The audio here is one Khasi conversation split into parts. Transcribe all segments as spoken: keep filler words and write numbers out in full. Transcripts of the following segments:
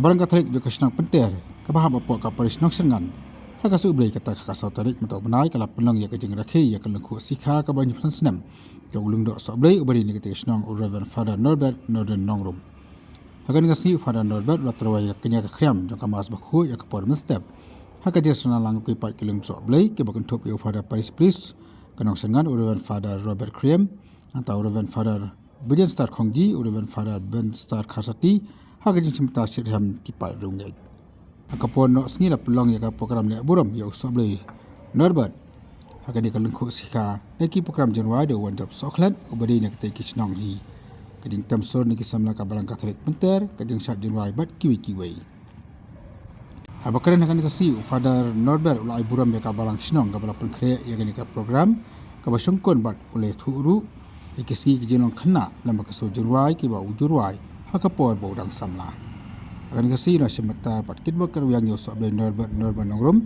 Balang Katholik jong ka shnong Pynter kaba hap hapoh ka parish Nongshyrngan, ha ka sngi U Blei kata ka saw tarik mynta u bnai ka la pynlong ïa ka jingrakhe ïa ka lyngkhuh sikha kaba hynñiewphew san snem jong u lyngdoh sohblei uba dei na katei ka shnong, u Reverend Father Norbert Norden Nongrum. Ha kane ka sngi u Father Norbert u la tyrwa ïa ka kñia ka khriam jong ka Mass bakhuid ïa ka por mynstep. Ha ka jingshna lang ki paid ki lyngdoh sohblei kiba kynthup ïa u Father Parish Priest ka Nongshyrngan, u Reverend Father Robert Khriam, nangta u Reverend Father Bujenstar Khongji, u Reverend Father Benstar Kharsati, ha ka jingshim bynta shitrhem ki paid riewngeit. Ha ka por noh sngi la pynlong ïa ka prokram leh burom ïa u sohblei Norbert ha kane ka lyngkhuh sikha da ki prokram jingrwai da u Wanjop Sohkhlet uba dei na katei ka shnong hi, ka jingtem sur na ki samla ka Balang Katholik Pynter, ka jingshad jingrwai bad kiwei kiwei. Haba kren ha kane ka sngi u Father Norbert u la ai burom ïa ka balang shnong kaba la pynkhreh ïa kane ka prokram kaba shongkun bad u la ïathuh ruh ïa ki sngi ki jinglong khynnah lem bad ka sur jingrwai kiba u ju rwai ha ka por ba u dang samla. Ha kane ka sngi u la shim bynta bad kitbok kitrwiang ïa u sohblei Norbert Nongrum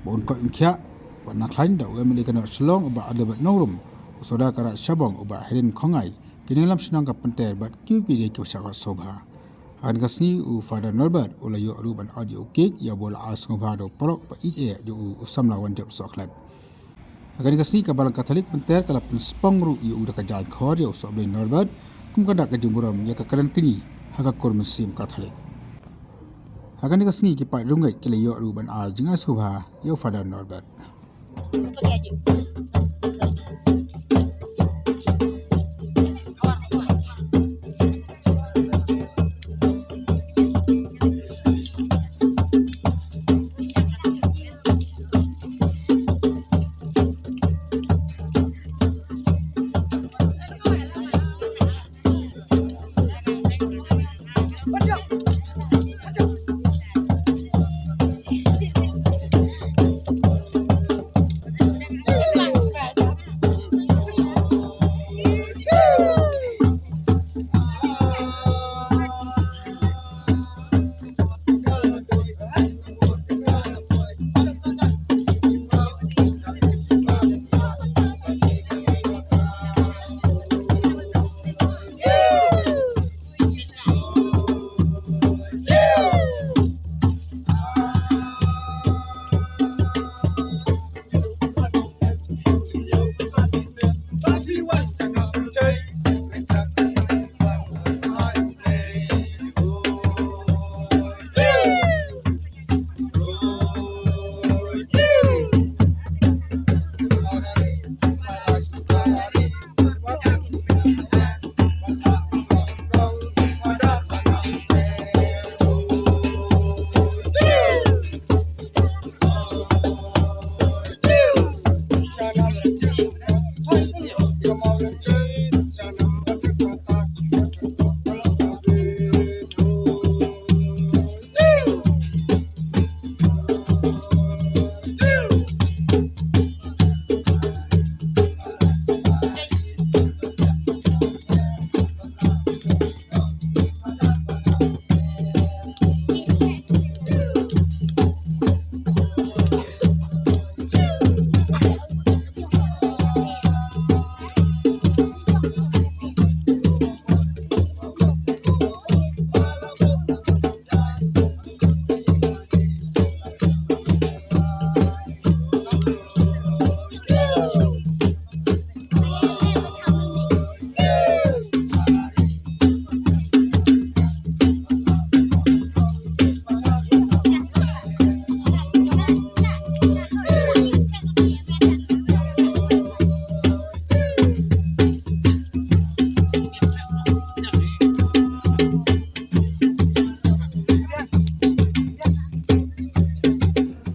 ba un koit un khiah bad na khlaiñ da u MLA ka North Shillong u Bah Adelbert Nongrum, u Sordar ka Raid Shillong u Bah Herin Khongngai, ki nongïalam shnong ka Pynter bad kiwei kiwei de kiba shah kot sngewbha. Ha kane ka sngi u Father Norbert u la ïoh ruh ban ot ïa u kek ïa uba u la ai sngewbha da u parok ba ïeit eh jong u, u samla Wanjop Sohkhlet. Ha kane ka sngi ka Balang Katholik Pynter ka la pynspong ruh ïa u da ka jaiñkhor ïa u sohblei Norbert kum ka dak ka jingburom ïa ka kren kñi ha ka kur mynsiem Katholik. Ha kane ka sngi ki paid riewngeit ki la ïoh ruh ban ai jingai sngewbha ïa u Father Norbert.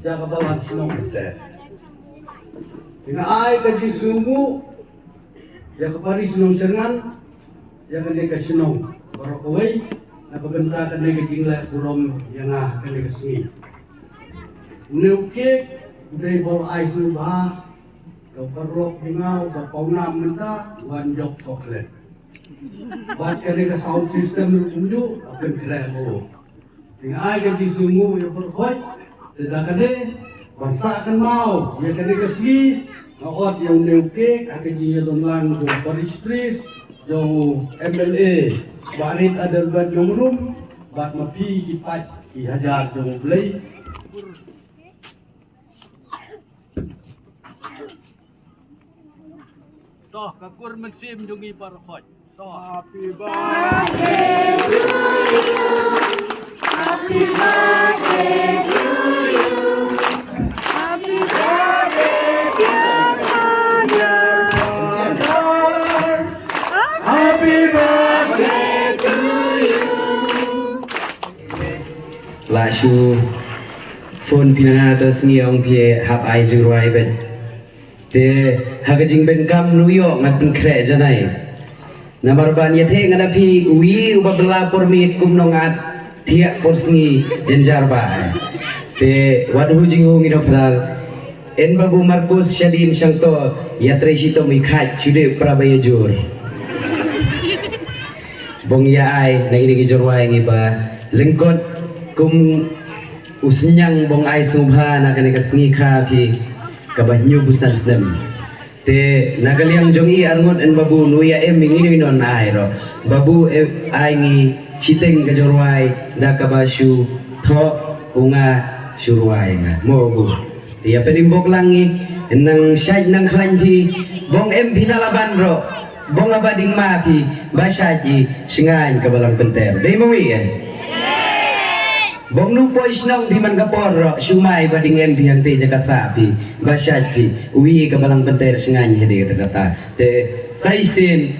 Ïa ka balang shnong te. Nga ai ka jingsngewbha ïa ka parish Nongshyrngan, ïa kane ka shnong baroh kawei, na ka bynta kane ka jingleh burom ïa nga kane ka sngi. Une u kek u dei ba u la ai sngewbha da u paralok jong nga uba pawnam mynta, u Wanjop Sohkhlet. Bad kane ka sound system ruh kumjuh, a pynkhreh mo. Te nga ai ka jingsngewbha ïa u paralok, te da kane ban sah kynmaw ïa kane ka sngi, nga ot ïa une u kek ha ka jingïadon lang jong u parish priest, jong u MLA Bah Reid Adelbert Nongrum, bad ma phi ki paid Ki hajar jong U Blei. Toh, ka kur mynsiem jong ngi baroh. Toh. Happy birthday to you. Happy birthday to you. Happy birthday, dear Father. Happy birthday to you. La shu phone phi na nga to sngi ong phi hap ai jingrwai bad. Te ha ka jingpynkam New York ngat pynkhreh janai. Namar ban ïathe ngat da phi wi uba bela por miet kum nong at thiak por sngi jynjar ba. Te wat hu jinghu ngi no pdal. En babu Markus shadin shang to ïatrei shitom i khat shude pra ba ïajur. Bong ïa ai na ngi ngi jorwai ngi ba lyngkot kum u sniang bong ai sngewbha na kane ka sngi kha phi kaba hynñiew phew san snem. Te na ka liang jong i arngut en babu nu ïa em ngi ngi non ai ro. Babu em ai ngi shiteng ka jorwai da kaba shu thoh u nga shu rwai nga. Mo bu. Te ïa pynbok lang ngi nang shait nang khlaiñ phi bong em phi na laban ro. Bong aba ding ma phi ba shait i shngain ka balang pynter. Dei mo wi eh. Bong nu poi shnong phi man ka por ro shumai ba ding em phi hangte ja ka sa phi ba shait phi wi ka balang pynter shngain hede kata kata. Te sai sin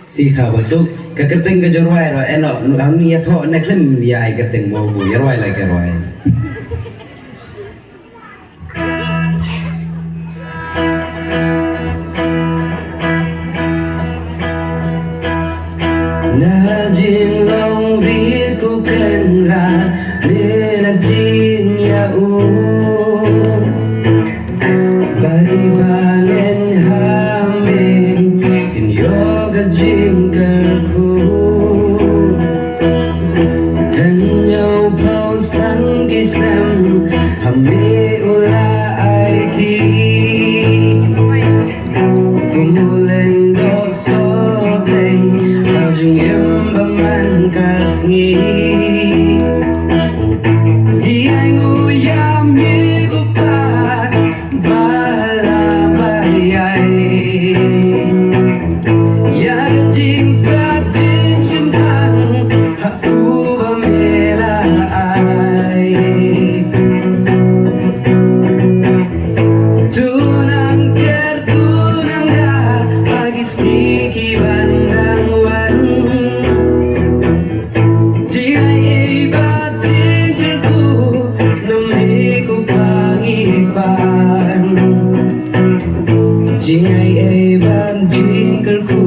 si kha ba suk ka kyrteng ka jorwai ro eno nu ang ni ya tho ne khlem ya ai kyrteng mo bu ya rwai lai ka rwai. Na jinglong ri ku ken ra me na jing ya u. Bagi bangen ha me kin yoga jing kerku. Hynñiew phew san ki snem ha me u la aiti. Kum u leng doh soh dei ha jingim ba man ka sngi. Ïa ngu ïa me u pat ba la ba ïai. Ïa ka jingstad jingshemphang ha uba me la ai. Tu nang ker tu nang da ha ki sngi ki ban nang wan. Jingai ei ba jingkyrkhu na me ko pa ngi pan. Jingai ei ba jingkyrkhu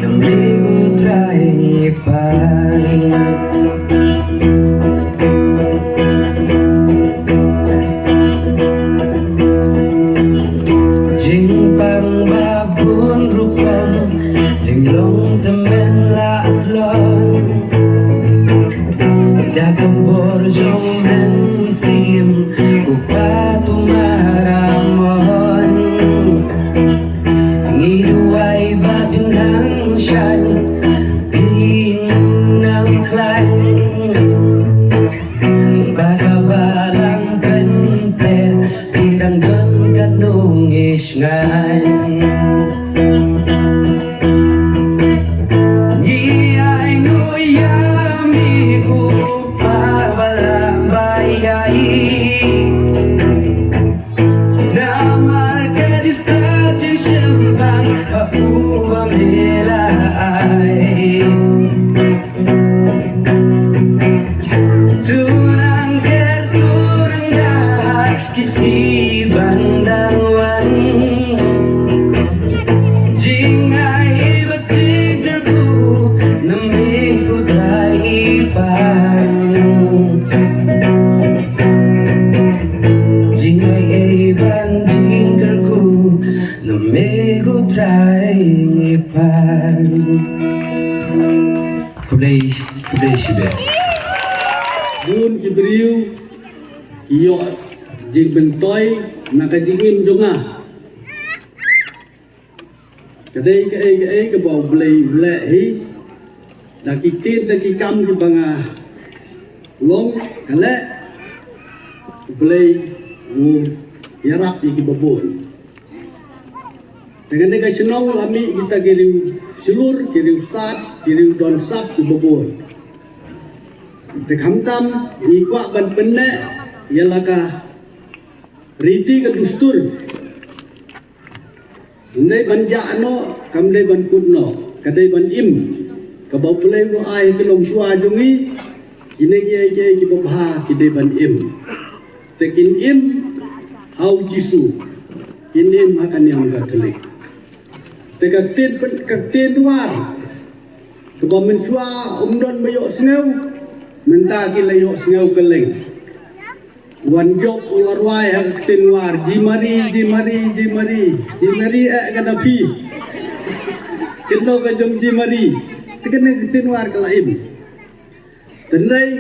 na me ko Trai ngi pan. Jingpang ba bun rukom, jinglong tymmen la tlot. Da ka bor jong mynsiem, ko pa tu maramon. Ngi duwai ba phin nang shang, phin nang khlaiñ. Ba ka balang pynter, phin dang don katno ngi sngaiñ. Ngi ai nguh ïa me ko pa ba la ba ïai. Namar ka jingstad jingshemphang ha uba me la ai. Tu nang ker tu nang da ki sngi ban dang wan. Jingai ba jingkyrkhu na me ko Trai ngi pan. Jingai ei ban jingkyrkhu na me ko Trai ngi pan. Khublei, khublei shibun. Bun ki briew ki ïoh jingmyntoi na ka jingim jong nga. Ka dei kaei kaei kaba U Blei u leh hi. Da ki ktien da ki kam kiba nga Long ka leh, U Blei u ïarap ïa kiba bun. Te kane ka shnong la mih kita ki riew shlur, ki riew stad, ki riew don sap kiba bun. Te khamtam ngi kwah ban pynneh ïa la ka riti ka dustur. Ym dei ban jah noh, kam dei ban kut noh, ka dei ban im. Kaba U Blei u la ai ha ki longshuwa jong ngi, kine kiei kiei kiba bha ki dei ban im. Te kin im ha U Jisu, kin im ha ka niam Katholik. Te ka ktien, ka ktien War kaba mynshuwa ym don ba ïohsngew, mynta ki la ïohsngew kylleng. Wan Job u la rwai ha ka ktien War, Ji Mari, Ji Mari, Ji Mari, Ji Mari eh ka na phi. Kynno ka jong Ji Mari. Te kane ka ktien War ka la im. Tynrai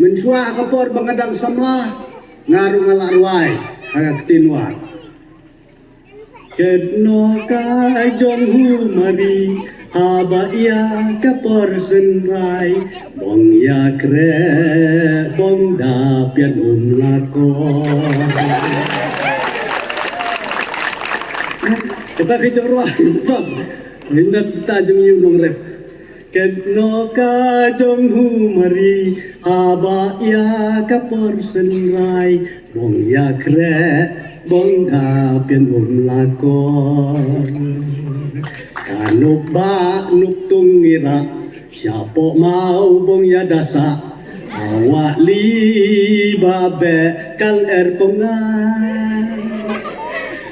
mynshuwa ha ka por ba nga dang samla, nga ruh nga la rwai ha ka ktien War. Kynno ka jong u Mari, haba ïa ka por synrai, bong ïa khreh, bong da pian um la kor. Kata ki jong rwai, bang. Minat ta jong ïu nong rep. Kynno ka jong u Mari, haba ïa ka por synrai, bong ïa khreh, bong da pian um la kor. Ka nuk ba nuk tung ngi ra, sha poh maw bong ïa da sah, hawa li ba beh kal er pong nga.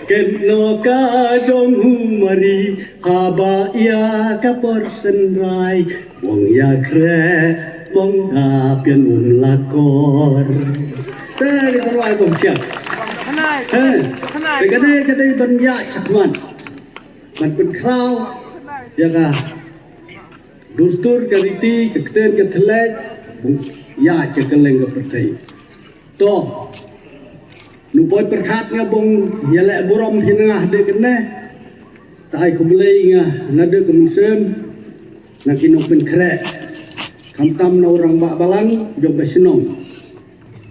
Kynno ka jong u Mari, haba ïa ka por synrai, bong ïa khreh, bong da pian um la kor. Te ka rwai bong siap. Te ka dei, ka dei ban ïa chakwan. Ban pynkhraw ïa ka dustur, ka riti, ka ktien, ka thlek, bong ïa ka kylleng ka pyrthei. To, nu poi pyrkhat nga bong ïaleh burom hi na nga de kane. Ta ai khublei nga na de ka mynsiem na ki nongpynkhreh. Khamtam na u rangbah balang jong ka shnong.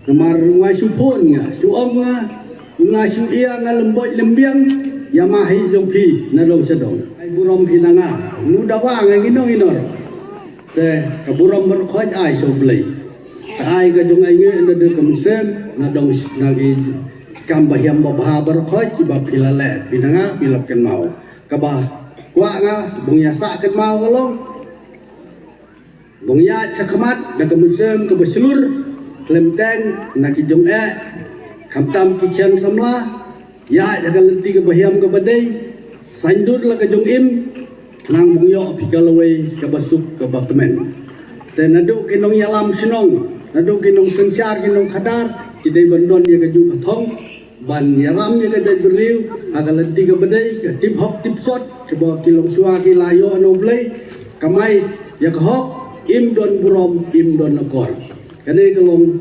Namar u nga shu phone nga, shu ong nga, u nga shu ïa nga lem boi lem biang ïa ma hi jong phi na dong sha dong. Ai burom hi na nga, nu dawa nga ngi nong inor. Te ka burom baroh khoit ai sha U Blei. Te ai ka jong ai ngi na de ka mynsiem na dong na ki kam ba hiam ba bha baroh khoit kiba phi la leh, phi na nga phi la kynmaw. Kaba kwah nga bong ïa sah kynmaw ka long. Bong ïa chakhmat da ka mynsiem kaba shlur, khlem teng na ki jong eh, khamtam ki khian samla, ïa ïa ka lynti kaba hiam kaba dei, saiñdur la ka jong im, khnang bong ïoh phi ka lawei kaba suk kaba tymmen. Te naduh ki nongïalam shnong, naduh ki nongsynshar ki nongkhadar, ki dei ban don ïa ka juh ka thong ban ïalam ïa ka jaitbynriew ha ka lynti kaba dei, ka tip hok tip sot kaba ki longshuwa ki la ïoh na U Blei, kamai ïa ka hok, im don burom, im don akor. Kane ka long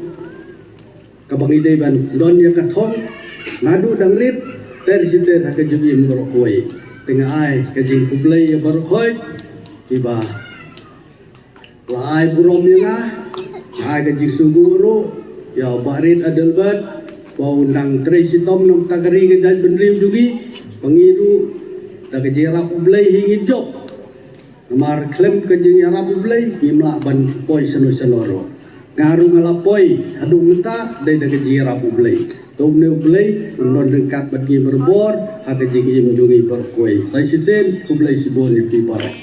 kaba ngi dei ban don ïa ka thong naduh dang rit ter shi ter ha ka jingim baroh kawei. Te nga ai ka jingkhublei ïa baroh khoit kiba la ai burom ïa nga, ai ka jingsngewnguh ruh ïa u Bah Reed Adelbert ba un dang trei shitom na ka bynta ka ri ka jaitbynriew jong ngi, ba ngi ruh da ka jingïarap U Blei hi ngin jop. Namar khlem ka jingïarap U Blei ngim lah ban poi shano shano ruh. Nga ruh nga la poi haduh mynta dei da ka jingïarap U Blei. To une U Blei un don ryngkat bad ngi barabor ha ka jingim jong ngi baroh kawei. Sa shisien khublei shibun ïa phi baroh.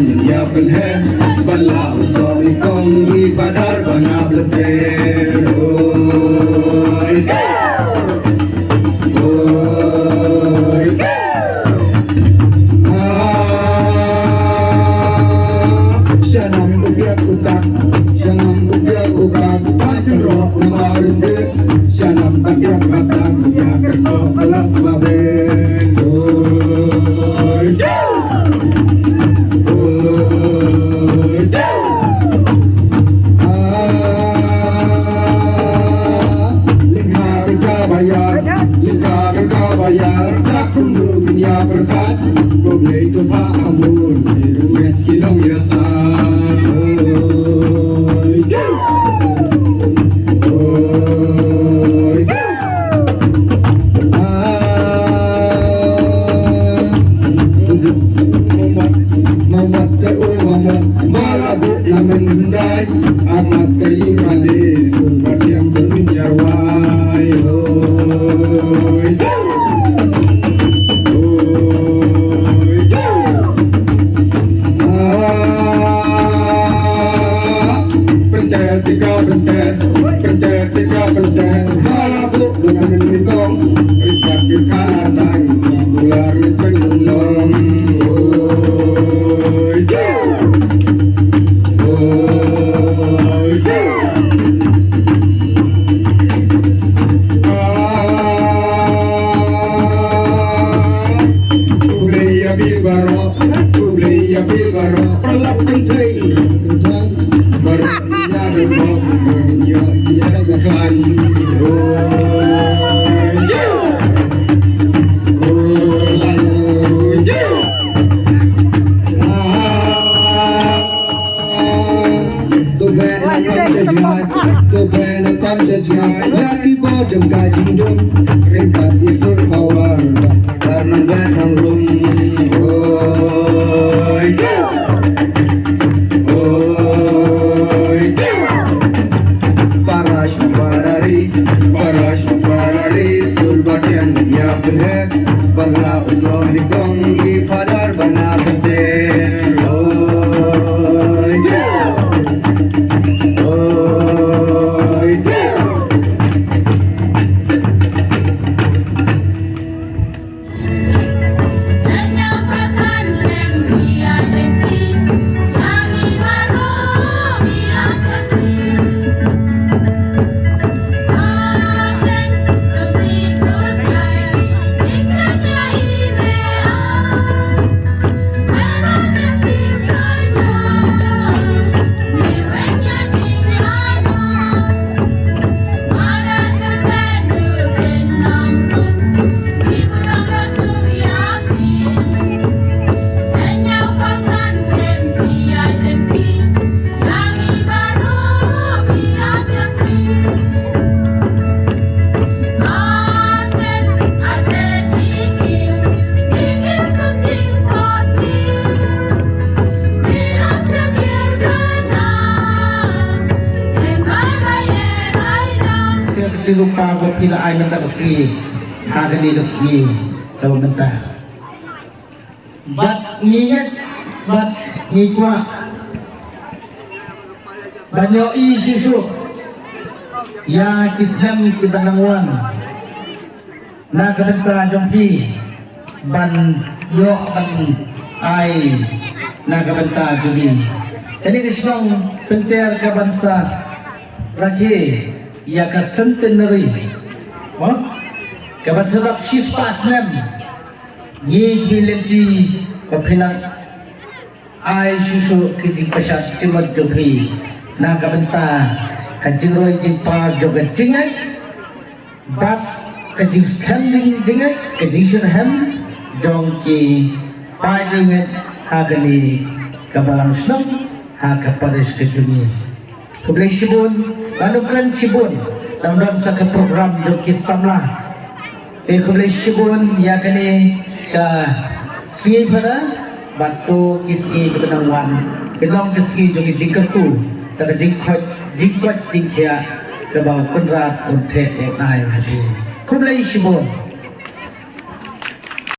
Ïa pynheh ban la u soh i kong i Phadar ba nga blynter. Oi. Oi. Ah, sha nam u biak u tak, sha nam u biak u tak, ba kynroh namar ryndit. Sha nam ba biak ba tak, ïa kynroh ba lok ba ben. Oi. Oi. Ah, lyngkha ka ba ïar, lyngkha ka ba ïar, da kumno ngin ïa pyrkhat, khublei to Bah Amut, ki ruh ki long ïa sa. Oi. Oi. Ah. Mamat te o mamat, mala bu lamen hyndai, amat kai mane, sumba tiang bermin yarwai. Oi. Oi. Ah. Pynter tika pynter, pynter tika pynter. Bala buk dengan nyngkong, ripat tika ladang, ular pynlong. Oi, oi. Ah, khublei ïa phi baroh, khublei ïa phi baroh. Paralok kynthei, kynthei baroh. Oi. Oi. Parash parari, parash parari, sulbatian ya phe, bala usor di kong i Phadar bana phe. Oi. Oi. Ti rupa ba phi la ai mynta ka sngi ha kane ka sngi kaba mynta. Bad ngi ngeit bad ngi kwah ban ïohi shisha ïa ki snem kiba nang wan na ka bynta jong phi ban ïoh ban ai na ka bynta jong ngi. Kane ka shnong Pynter ka ban sa rakhe ïa ka centenary, oh, ka ban sa dap shispah snem. Ngi ki lynti ba phi nang ai shuh shuh ki jingpyrsad jingmut jong phi na ka bynta ka jingroi jingpar jong ka jingngeit bad ka jingskhem jing- jingngeit, ka jingshitrhem jong ki paid riewngeit ha kane ka balang shnong, ha ka parish ka jong ngi. Khublei shibun, ngan kren shibun, dang don sa ka program jong ki samla. Te khublei shibun ïa kane ka sngi Phadar, bad to ki sngi kiba nang wan kin long ki sngi jong ki jingkyrkhu, da ka jingkoit, jingkoit jingkhiah kaba u Kynrad un theh un ai ha phi. Khublei shibun.